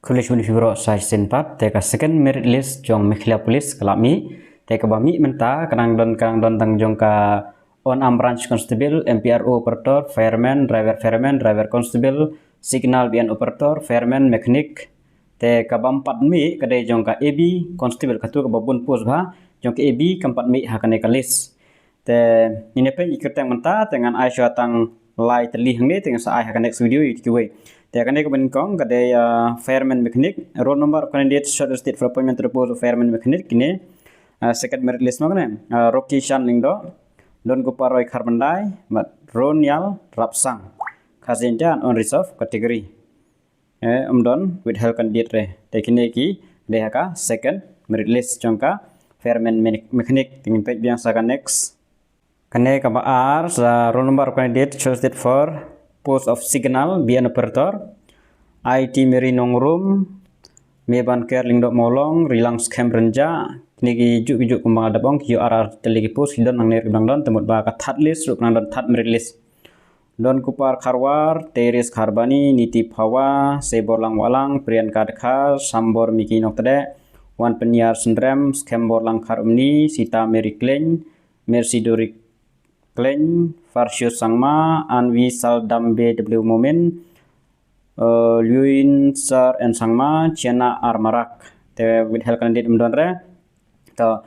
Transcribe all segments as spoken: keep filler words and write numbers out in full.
Khublei shibun ïa phi baroh sa shisien pat. Te ka second merit list jong Meghalaya Police ka la mih. Te kaba mih mynta ka dang don, ka dang don tang jong ka Unarmed Branch Constable, M P R O operator, fireman, driver fireman, driver constable, signal B N operator, fireman, mechanic. Te kaba ym pat mih ka dei jong ka A B constable, katu kaba bun post bha, jong ka A B kam pat mih ha kane ka list. Te ngin ïa peit ïa ki kyrteng mynta, te ngan ai shuwa tang lai tylli hangne, te ngan sa ai ha ka next video ïa kiwei. Te kane kaba nyngkong ka dei, ah, fireman mechanic, roll number of candidates shortlisted for appointment to the post of fireman mechanic, kine, ah, second merit list ma kane, ah, Rocky Shan Lyngdoh, Donkupar Roy Kharbandai, bad Ronial Rapsang. Khasi Jaintia and unreserved category. Eh, ym don withheld candidate re. Te kine ki dei ha ka second merit list jong ka fireman mechanic. Te ngin peit biang sa ka next. Kane kaba ar, sa roll number of candidate shortlisted for post of signal B N operator. Aiti Mary Nongrum, Mebanker Lyngdoh Mawlong, Rilang Skhem Rynjah. Kine ki juh ki juh kumba nga la dep ong, ki juh ar ar tylli ki post ki don hangne ruh ki dang don, te mut ba ka third list ruh ka dang don, third merit list. Donkupar Kharwar, Teris Kharbani, Niti Phawa, Seiborlang Wahlang, Priyanka Dkhar, Sambor Miki Noktdeh, Wanpyniar Synrem, Skemborlang Kharumni, Sita Mary Klein, Mercy Dori Klein, Farshio Sangma, Anvi Saldambe W Momin, eh, Luin Sar N Sangma, Chiana R Marak. Te withheld candidate ym don re. To,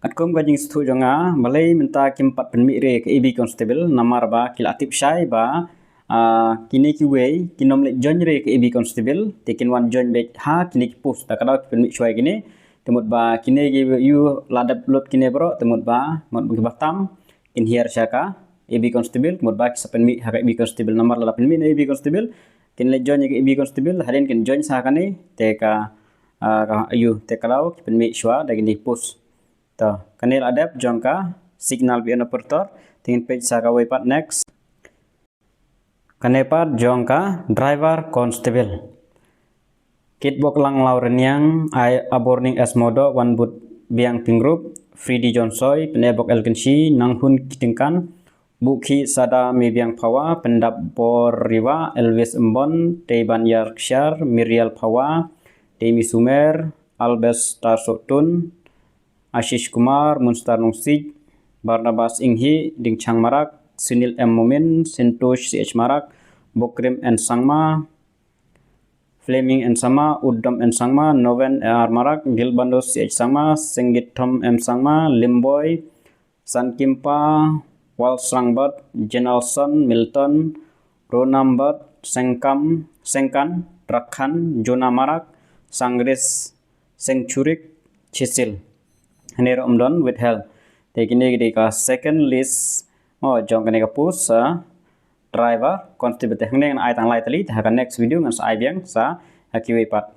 katkum ka jingsngewthuh jong nga, balei mynta kim pat pynmih re ka A B constable, namar ba ki la tip shai ba, ah, kine kiwei kin ym leit join re ka A B constable, te kin wan join beit ha kine ki post, ta ka daw ki pynmih shuwa ïa kine. Te mut ba kine ki ïoh la dep lut kine baroh, te mut ba, mut ba kiba tam kin hiar sha ka A B constable, te mut ba ki sa pynmih ha ka A B constable, namar lada pynmih na A B constable, kin leit join ïa ka A B constable, hadien kin join sa kane, te ka, ah, ka, ïoh, te ka daw ki pynmih shuwa da kine ki post. To, kane la dep jong ka signal B N operator, te ngin peit sa kawei pat, next. Kane pat jong ka driver constable. Kitboklang Law Rynïang, Ai Aborning S Modo, Wanbut Biang Pyngrope, Freddy Jonsoi, Pynebok L Kynshi, Nanghun Kityngkan, Bukhi Sada Mebiang Phawa, Pyndap Bor Riwa, Elvis Mbon, Teiban Yar Ksiar, Miriel Phawa, Teimi Sumer, Albes Tarsotun, Ashish Kumar, Munstar Nungsij, Barnabas Inghi, Dingchang Marak, Sunil M Momin, Sintosh C H Marak, Bokrim N Sangma, Fleming N Sangma, Uddom N Sangma, Noven R Marak, Gilbandos C H Sangma, Sengit Thom M Sangma, Limboi, Sankimpa, Walsrangbot, Jenalson, Milton, Ronambot, Sengkam, Sengkan, Rakhan, Jona Marak, Sangris, Sengchurik, Chisil. Hangne ruh ym don withheld. Te kine ki dei ka second list, oh, jong kane ka post, ah, driver constable. Te hangne ngan ai tang lai tylli, te ha ka next video ngan sa ai biang sa ha kiwei pat.